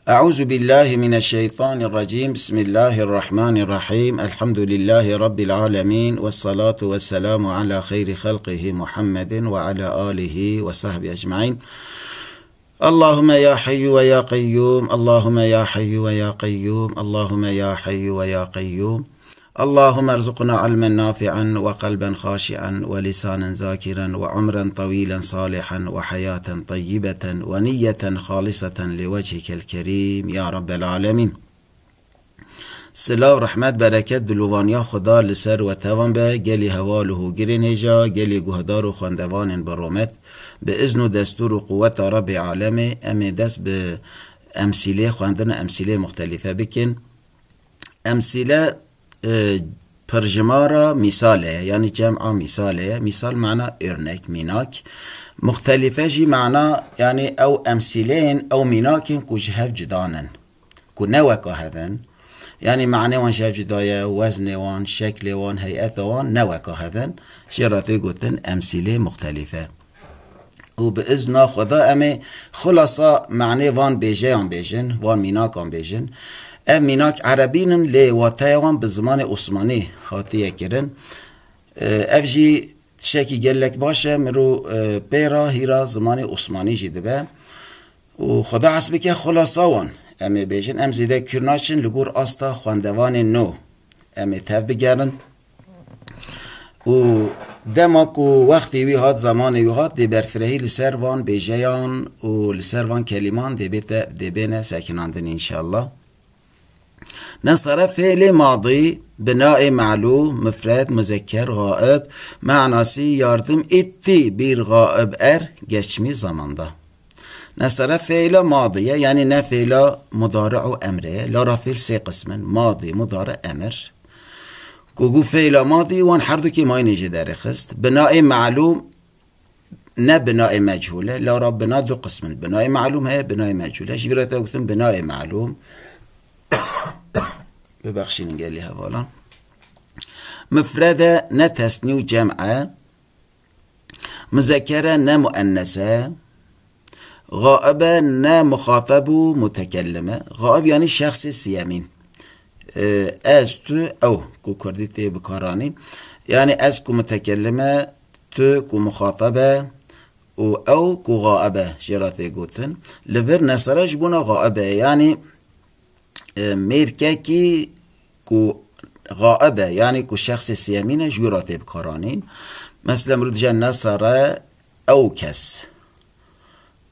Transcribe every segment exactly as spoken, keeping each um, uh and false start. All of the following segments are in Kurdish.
أعوذ بالله من الشيطان الرجيم. بسم الله الرحمن الرحيم. الحمد لله رب العالمين. والصلاة والسلام على خير خلقه محمد وعلى آله وصحبه أجمعين. اللهم يا حي ويا قيوم، اللهم يا حي ويا قيوم، اللهم يا حي ويا قيوم. اللهم ارزقنا علما نافعا وقلبا خاشعا ولسانا ذاكرا وعمرا طويلا صالحا وحياة طيبة ونية خالصة لوجهك الكريم يا رب العالمين. Silav, rehmet, bereket, dilovaniya Xuda li ser we tevan be, gelî heval û hogirên hêja, gelî guhdar û xwendevanên bi romet. Bi izn û destûr û quweta Rebbê Alemê, em ê dest bi emsîlê xwendina emsîlê muxtelîfe bikin. Emsîle, e, pirjimara mîsalê ye, yanî cem'a mîsalê ye. Mîsal mana örnek, mînak. Muxtelîfe jî mana, yanî ew emsîleyên, ew mînakên ku ji hev cuda nin, ku ne weka hev in. Yanî manê wan ji hev cuda ye, weznê wan, şeklê wan, heyeta wan ne weka hev in. Jê re tê gotin emsîlê muxtelîfe. Û bi izna Xweda em ê xulasa manê van bêjeyan bêjin, van mînakan bêjin. Ev mînak erebî nin, lê wateya wan bi zimanê osmanî hatiye kirin. E, ev jî tiştekî gelek baş e, mirov, e, pê re hîra zimanê osmanî jî dibe. Û Xweda hez bike xulasa wan em ê bêjin. Em zêde kûr naçin, li gor asta xwendevanên nû em ê tev bigerin. Û dema ku wextê wî hat, zemanê wî hat, dê berfirehî li ser van bêjeyan û li ser van kelîman dê bête, dê bêne sekinandin înşallah. Nesere fiilê madî, binayê melûm, mifred, muzekker, gaib, manasî yardım etti bir gaib er geçmiş zamanda. Nesere fiila madî ye, yanî ne fiila mudari û emrê ye. Lara fiil sê qism in, madî, mudari, emir. Ku got fiila madî, wan herdukî mayînê jê derêxist. Binayê melûm, ne binayê mechûl e. Lara bina du qism in. Binayê melûm heye, binayê mechûl e. Ji vî re te gotin binayê melûm. Bibexşînin gelî hevalan. Mifred e, ne tesnî û cem e. Muzekker e, ne muennes e. Gaib e, ne muxatab û mutekellim e. Gaib yanî şexsê siyemîn. E, ez, tu, ew ku kurdî tê bikaranîn. Yanî ez ku mutekellim e, tu ku muxatab e û ew ku gaib e, jê re tê gotin. Li vir nesere ji bona gaib e. Yanî, e, mêrkekî ku gaib e, yanî ku şexsê siyemîn e, ji wî re tê bikaranîn. Mesela mirov dije nesere ew kes.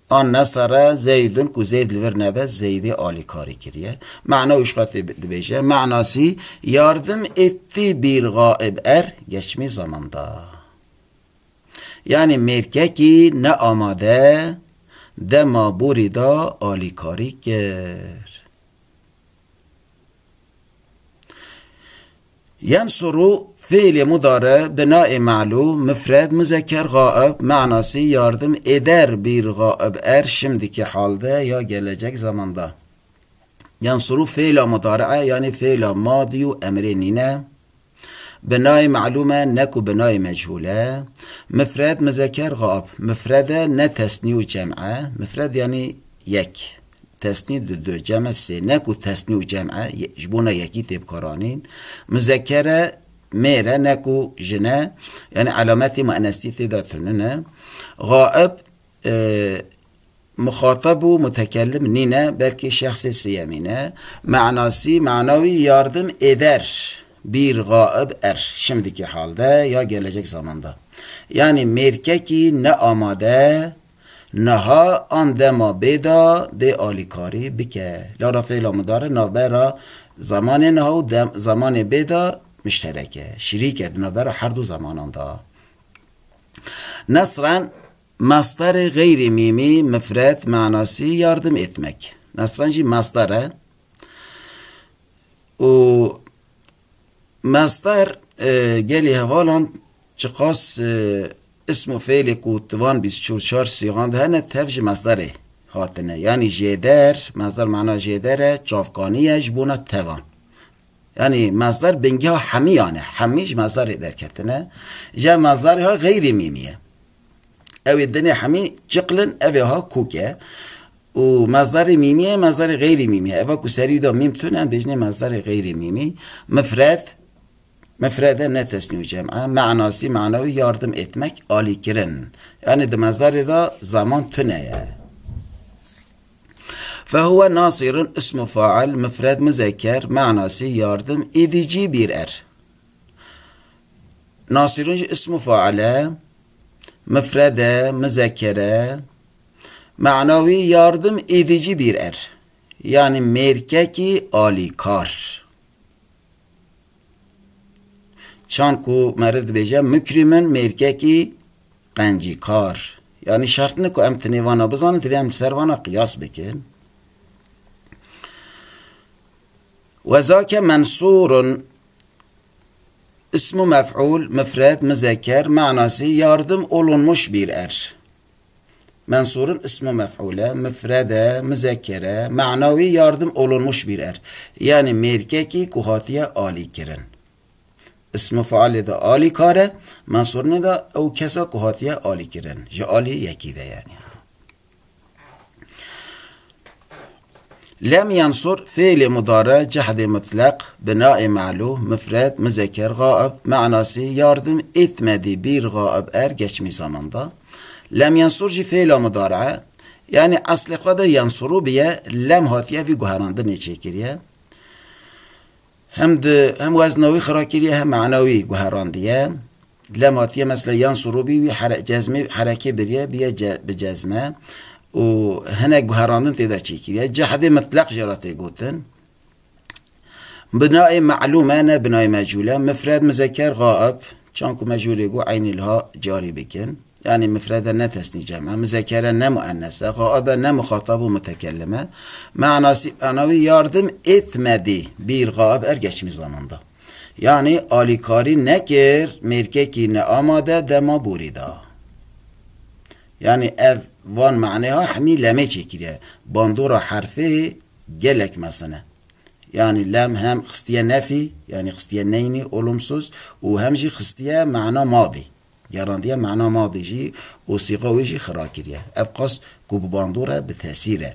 An nesere Zeydun, ku Zeyd li vir nebe, Zeydê alîkarî kiriye. Mana wî ji xwe tê dibêje. Manasî, yardım etti bir gaib er geçmiş zamanda. Yanî mêrkekî ne amade dema borî de alîkarî kir. Yensuru fiilê mudare, binayê melûm, mifred, muzekker, gaib, manasî yardım eder bir gaib er şimdiki halde ya gelecek zamanda. Yensuru fiila mudare, yanî fiila madî û emrê nîne. Binayê melûm e, ne ku binayê mechûl e. Mifred, muzekker, gaib. Mifred e, ne tesnî û cem e. Mifred yanî yek. Tesnî du, du, cem e sê. Ne ku tesnî û cem e, ye-, ji bona yekî tê bikaranîn. Muzekker e, mêr e, ne ku jin e. Yanî elametê muennestî tê de tune ne. Gaib, e, muxatab û mutekellim nîne, belkî şexsê sêyemîn e. Manasî, mana wî yardım eder bir gaib er şimdiki halde ya gelecek zamanda. Yanî mêrkekî ne amade niha an dema bê de dê alîkarî bike. Lara fêla mudare navbera zamanê niha û dem-, zamanê bê de muşterek e. Şirîk e di navbera her du zemanan de. Nesren, mastarê xeyrî mîmî, mifred, manasî yardım etmek. Nesren jî mastar e. Û mastar, e, gelî hevalan çiqas, e, ism û fêlê ku di van bîst û çar sîxan de hene, tev ji mastarê hatine. Yanî jêder, mastar mana jêder e, çavkanî ye ji bona tevan. Yanî mastar bingeha hemiyan e. Hemî ji mastarê derketine. Ji mastarê ha xeyrî mîmî ye. Ew ê dinê hemî çiqlin, ev ê ha kûk e. û mezdarê mîmî ye, mezdarê xeyrî mîmî ye. Eva ku serî da mîm tune, em bêjinê mezdarê xeyrî mîmî. Mifred, mifrede ne tesnî û cem e. Menasî, manawî, yardım etmek, alîkirin. Yani di mezdarê da zaman tune ye. Fehuwe nasirun ismu fail, mifred muzekker, menasî, yardım edici bir er. Nasirun jî ismu fail e, mifred e, muzekker e, manawî, yardım edici bir er. Yani mêrkekî alîkar. Çan ku meriv dibêje, mukrimin, mêrkekî qencîkar. Yani şert ne ku em tinê vana bizanin, divê em li ser vana qiyas bikin. Ve zake mensurun ismu mef'ul, mifred, muzekker, manası yardım olunmuş bir er. Mensurun ismu mef'ule, mifrede, muzekkere, manawî yardım olunmuş bir er. Yani mêrkekî ku hatiye alî kirin. Ismu failê de alîkar e, mensurine de ew kesa ku hatiye alî kirin. Ji alî yekî ve yani. Lem yensur fiilê mudare cehde mutlaq, binaê ma'lû, mifred, muzekker, gaib, manası yardım etmedi bir gaib er geçmiş zamanda. Lem yensur jî fiila mudare, yani eslê xwe de yensuru biye, lem hatiye vî guherandinê çêkiriye. Hem di, hem wezna wî xira kiriye, hem mana wî guherandiye. Lem hatiye mesela yansuru bî, wî here-, cezmê, herekê biriye, biye ce-, bi cezme. Û hinek guherandin tê de çêkiriye. Cehedê mitlaq jê re tê gotin. Binayê ma'lûm e, ne binayê mecûl e. Mifred, muzekker, gaib. Çanku mecûlê got, eynî liha carî bikin. Yani mifrede ne tesnî cem e, muzekere ne muennes e, gaibe ne muxatab û mutekellim e. Manası, manawî yardım etmedi bir gaib er geçmiş zamanda. Yani alîkarî nekir mêrkekî neamade dema borî da. Yani ev van maneha hemî lemê çêkiriye. Bandora herfê gelek mezin e. Yani lem hem xistiye nefî, yani xistiye neynî, olumsuz, û hem jî xistiye mana madî. Gerandiye mana madî jî û sîqa wê jî xira kiriye. Ev qas ku bi bandor e, bi tesîr e.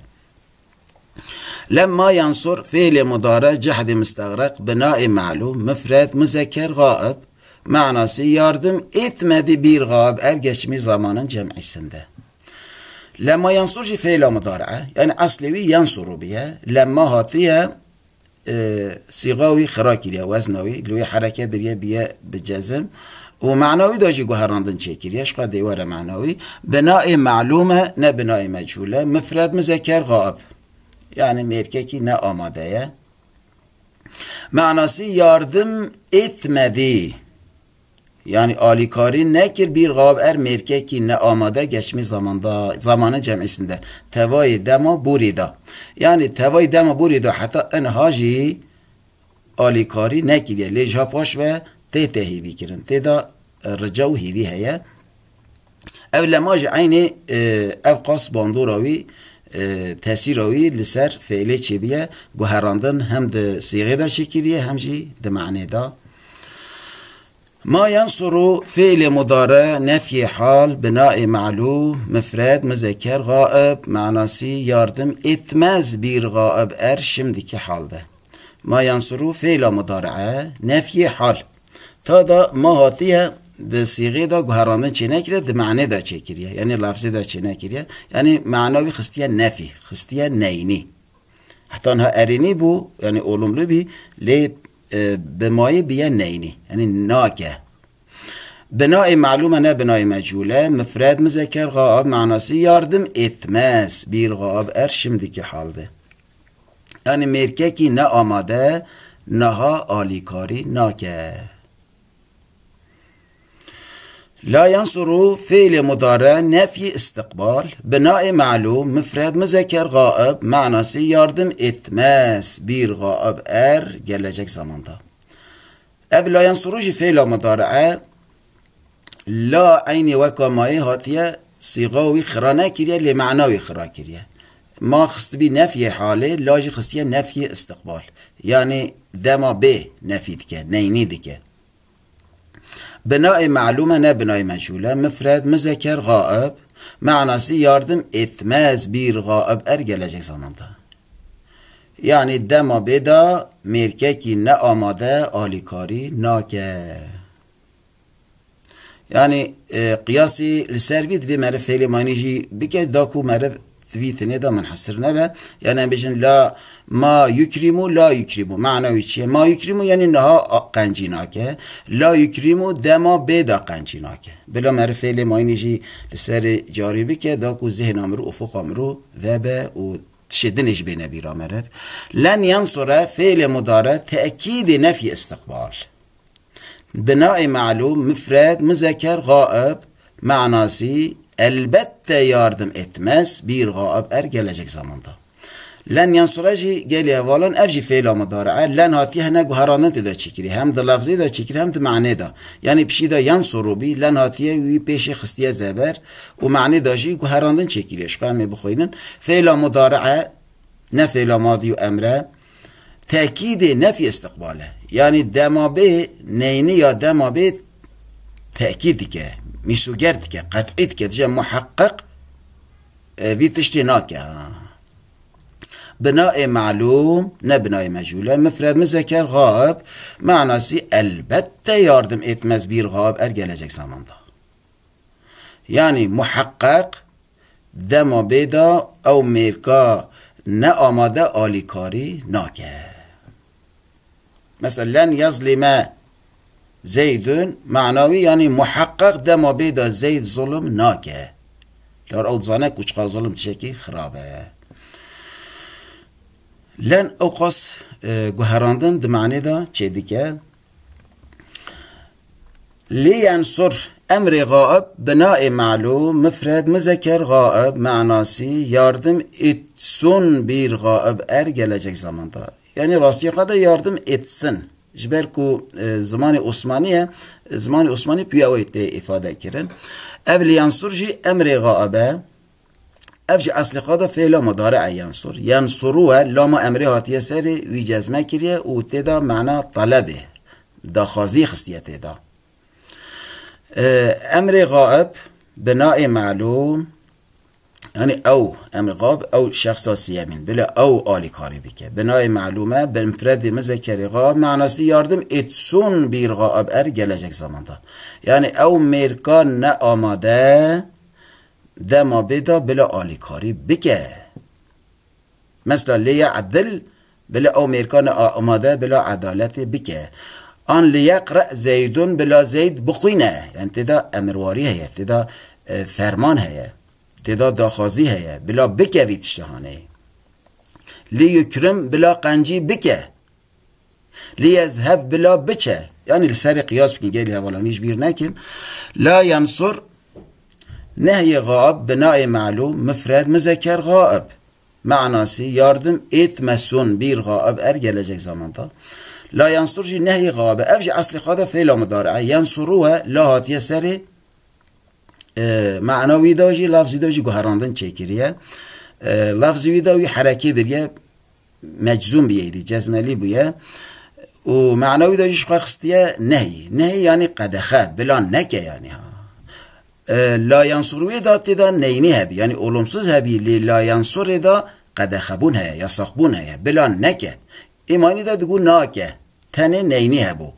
Lemma yansur fiilê mudare cehdi mistexreq binaê ma'lûm, mifred, muzekker, gaib, manası yardım etmedi bir gaib er geçmiş zamanın cem'isinde. Lemma yansur jî fiila mudare, yani eslê wî yansuru biye. Lemma hatiye e, sîxa wî xira kiriye, wezna wî, li wê hereke biriye biye bi cezim. Û mana wî de jî guherandin çêkiriye, ji xwe dê were mana wî. Binaê ma'lûm e, ne binaê mecûl e. Mifred, muzekker, gaib. Yani mêrkekî ne amade ye. Manası yardım etmedi. Yani alîkarî nekir bir gaib er mêrkekî neamade geçmiş zamanda, zamanın cem'isinde. Tevayê dema borî da. Yani tevayê dema borî da heta inha jî alîkarî nekiriye. Lê ji ha paş ve tê te hîvî kirin. Tê de, e, rica û hîvî heye. Ev lema jî eynî, e, ev qas bandora wî, e, tesîra wî li ser fiilê çêbiye. Guherandin hem di sîxê de çêkiriye, hem jî di manê de. Ma yansuru fiilê mudare, nefyê hal, binaê ma'lûm, mifred, muzekker, gaib, manası yardım etmez bir gaib er şimdiki halde. Ma yansuru fiila mudare, nefyê hal. Ta da ma hatiye di sîxê de guherandin çênekiriye, di manê de çêkiriye. Yani lafzê de çênekiriye. Yani mana wî xistiye nefî, xistiye neynî. Heta niha erênî bû, yani olumlu bî, lê, e, bi mayê biye neynî. Yani nake. Binaê ma'lûm e, ne binaê mecûl e. Mifred, muzekker, gaib, manası yardım etmez bir gaib er şimdiki halde. Yani mêrkekî neamade niha alîkarî nake. La yansuru fiilê mudare nefyê istiqbal, binaê ma'lûm, mifred, muzekker, gaib, manası yardım etmez bir gaib er gelecek zamanda. Ev la yansuru jî fiila mudare, la eynî weka mayê hatiye sîxa wî xira nekiriye, lê mana wî xira kiriye. Ma xistibî nefyê halê, la jî xistiye nefyê istiqbal. Yani dema bê nefî dike, neynî dike. Binaê ma'lûm e, ne binaê mecûl e. Mifred, muzekker, gaib. Manasî yardim etmez, bir gaib er gelecek zamanda. Yani dema bêda mêrkekî ne amade alîkarî nake. Yani, e, qiyasî li ser vî divê meriv fêlê manî jî bike, da ku meriv vî tinê de minhesir nebe. Yani em bêjin la ma yukrimu, la yukrimu. Mana wî çi ye? Ma yukrimu yani niha a-, qencî nake. La yukrimu dema bêda qencî nake. Bila meriv fêlê manî jî li serê carî bike, da ku zihna mirû, ufuqa mirû vebe û tişê dinê jî bêne bîra meriv. Len yensure fêlê mudare tekîdê nefyê istiqbal. Binayê melûm, mifred, muzeker, gaib, manasî elbette yardim etmez, bir gaib er gelecek zamanda. Len yensure jî gelî hevalan ev jî fêla mudare e. Len hatiye hene guherandin tê de çêkirî. Hem di lafzê de çêkirî hem di manê de. Yani pişî de yensuru bî, len hatiye wî pêşê xistiye zeber û manê de jî guherandin çêkirî. Ji xwe em ê bixwînin. Fêla mudare e, ne fêla madî û emre. Tekîdê nefî istiqbal e. Yani dema bê neynî ya dema bê tekîd dike, mîsoger dike, qet'î dike, dije muheqqiq, e, vî tiştê nake. Ha. Binayê melûm, ne binayê mecûl e. Mifred, muzeker, gaib, manasî elbette yardim etmez bir gaib er gelecek zamanda. Yani muheqqeq dema bê de ew mêrka ne amade alîkarî nake. Mesela len yezlime Zeydun, manawî yani muheqqeq dema bê de Zeyd zulm nake. Lar ew dizane ku çiqas zulm tiştekî xirab e. Len ew qas, e, guherandin di manê de çêdike. Lê yensur, emrê gaib, binayê melûm, mifred, muzeker gaib, manasî, yardim etsun bir gaib er gelecek zamanda. Yani rastiyê xwe de yardim etsin. Ji ber ku, e, zimanê Osmanî ye, zimanê Osmanî piya wê tê îfade kirin. Ev lê yensur jî emrê gaib e. Ev jî eslê xwe de fêla mudare e yensur. Yensuru e, lama emrê hatiye serê, wî cezme kiriye û tê de mana talebê, daxwazî xistiye tê de. E, emrê gaib, binayê melûm, yani ew, emrê gaib, ew şexsa siyemîn, bila ew alîkarî bike. Binayê melûm e, bi mifredê muzekerê gaib, manasî yardim etsun bir gaib er gelecek zamanda. Yani ew mêrka ne amade, dema bê de bila alîkarî bike. Mesela lê ye'dil bila ew mêrka ne a-, amade bila edaletê bike. An lê yeqre Zeydun bila Zeyd bixwîne. Yani tê de emirwarî heye, tê de, e, ferman heye, tê de daxwazî heye, bila bike vî tiştehanê. Lê yukrim bila qencî bike. Liyezheb bila biçe. Yani li serê qiyas bikin, gelî hevalan wî ji bîr nekin. La yensur, nehyê gaib, binayê melûm, mifred, muzeker gaib. Manasî, yardim etmesun bir gaib er gelecek zamanda. La yensur jî nehyê gaib e. Ev jî eslê xwe de fêla mudare e. Yensuru e, la hatiye serê, e, mana wî de jî, lafzî de jî guherandin çêkiriye. E, lafzî wî de wî herekê biriye, meczûm bûye, îdî cezmelî bûye. Û mana wî de jî ji xwe xistiye nehyî. Nehyî yani qedexe, bila neke yani ha. E, la yansur wê de tê de neynî hebî, yani olumsuz hebî, lê la yansurê de qedexebûn heye, yasakbûn heye, bila neke. Îmanî de digu nake, tenê neynî hebû.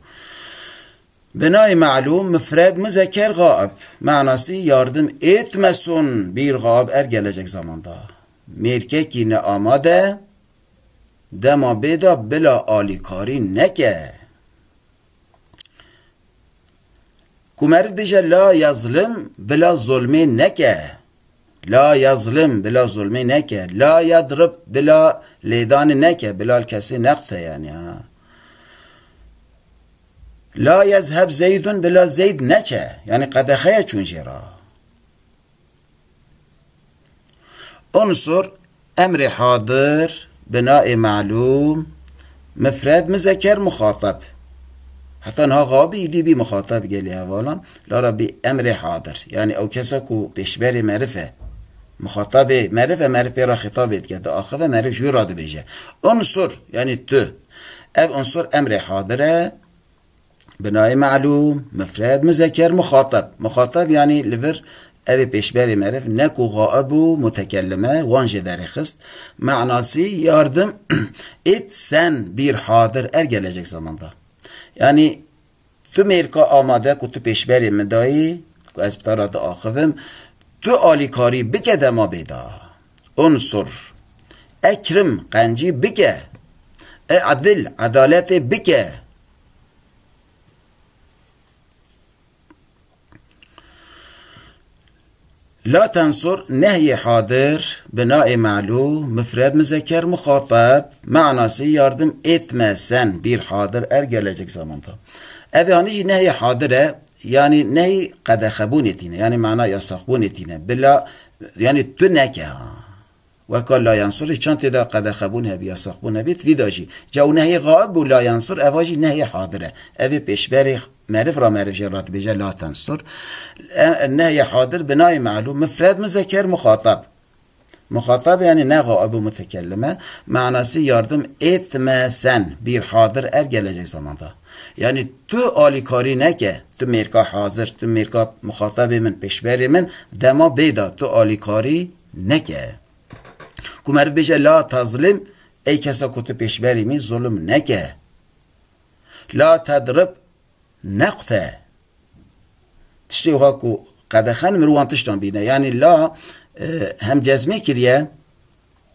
Binayê melûm, mifred, muzeker, gaib. Manasî, yardim etmesun bir gaib er gelecek zamanda. Mêrkekî ne amade, dema bê de bila alîkarî neke. Ku meriv bêje la yazlim bila zulmê neke. La yazlim bila zulmê neke. La yadrib bila lêdanê neke. Bila li kesê nequte yani ha. La yezheb Zeydun bila Zeyd neçe. Yani qedexeye çûn jê re. Unsur, emrê hadir, binayê melûm, mifred, muzeker, muxatab. Heta niha gaibî, îdî bî muxatab gelî hevalan. Lara bî emrê hadir. Yani ew kesa ku pêşberê meriv e. Muxatabê meriv e, meriv pê re xîtabê dike. Diaxive meriv jû re dibêje. Unsur, yani tu. Ev unsur emrê hadir e. Binayê melûm, mifred, muzeker, muxatab. Muxatab yani li vir Ev ê pêşberê meriv ne ku gaib û mutekellim e, wan jê derêxist. Manasî yardim êt sen bir hadir er gelecek zamanda. Yanî tu mêrka amade ku tu pêşberê min dayî, ku ez bi te re diaxivim, tu alîkarî bike dema bêda. Unsur. Ekrim, qencî bike. E'dil, edaletê bike. La tensur, nehyê hadir, binayê melû, mifred muzeker muxatab, manasî yardim etme sen bir hadir er gelecek zamanda. Ev hanî jî nehyê hadir e, yanî nehyî qedexebûnê tîne, yanî mana yasaqbûnê tîne. Bila, yanî tu neke ha. Weka la yansurî çand tê de qedexebûn hebî, yasaqbûn hebî, vî de jî. Ca û nehyê gaib û la yansur, eva jî nehyê hadir e. Ev ê pêşberê meriv ra meriv jê re dibêje la tensur. E, nehyê hadir binayê melû, mifred muzeker muxatab. Muxatab yanî ne gaib û mutekellim e. Manasî yardim etme sen bir hadir er gelecek zamanda. Yanî tu alîkarî neke, tu mêrka hazir, tu mêrka muxatabê min, pêşberê min, dema bêda tu alîkarî neke. Ku meriv bêje la tezlim, ey kesa ku tu pêşberî min, zulm neke. La tedrib, neqte. Tiştê wiha ku qedexen mir wan tiştan bîne. Yanî la, e, hem cezmê kiriye,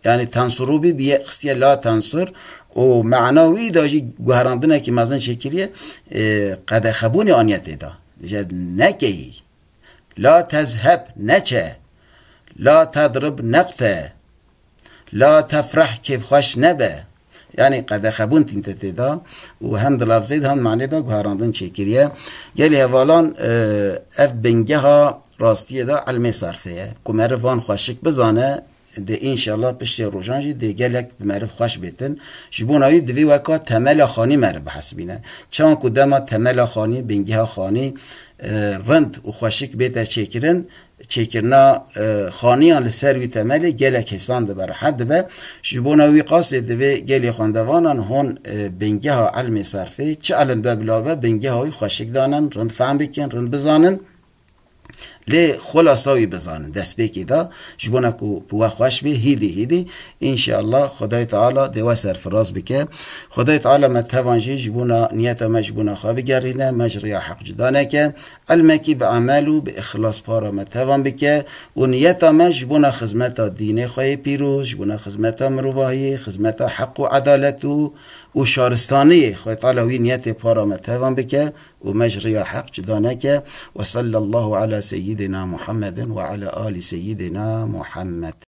yanî tensurû bî, bîye xistiye la tensur û mana wî de jî guherandinekî mezin çêkiriye, e, qedexebûnê aniye tê de. Bêje nekeyî. La tezheb, neçe. La tedrib, neqte. La tefreh, kêfxweş nebe. Yanî qedexebûn tînte tê de û hem di lafzê de hem manê de guherandin çêkiriye. Gelî hevalan, e, ev bingeha rastiyê de ilmê serfê ye. Ku meriv van xweşik bizane, dê înşallah piştê rojan jî dê gelek bi meriv xweş bêtin. Ji bona wî divê weka temela xanî meriv bihesibîne. Çawa ku dema temela xanî, bingeha xanî, e, rind û xweşik bête çêkirin, çêkirina, e, xaniyan li ser wî temelê gelek hêsan dibe, rehet dibe. Ji bona wî qasê divê gelê xwendevanan hon, e, bingeha ilmê serfê, çi ilim be bila be, bingeha wî xweşik danin, rind fehm bikin, rind bizanin. Lê xulasa wî bizanin, destpêkê de, ji bona ku bi we xweş bê, hîdî hîdî, înşeallah Xwedayê Teala dê we serfiraz bike. Xwedayê Teala me tevan jî ji bona niyeta me ji bona xwe bigerîne, me ji riya heq cuda neke. Ilmekî bi emel û bi îxlas para me tevan bike û niyeta me ji bona xizmeta dînê xwe yê pîroz, ji bona xizmeta mirovahiyê, xizmeta heq û edalet û, û şaristaniyê. Xwedê Teala wî niyetê para me tevan bike û me ji riya heq cuda neke. Ve sallallahu ala seyyidina Muhammedin ve ala ali seyyidina Muhammed.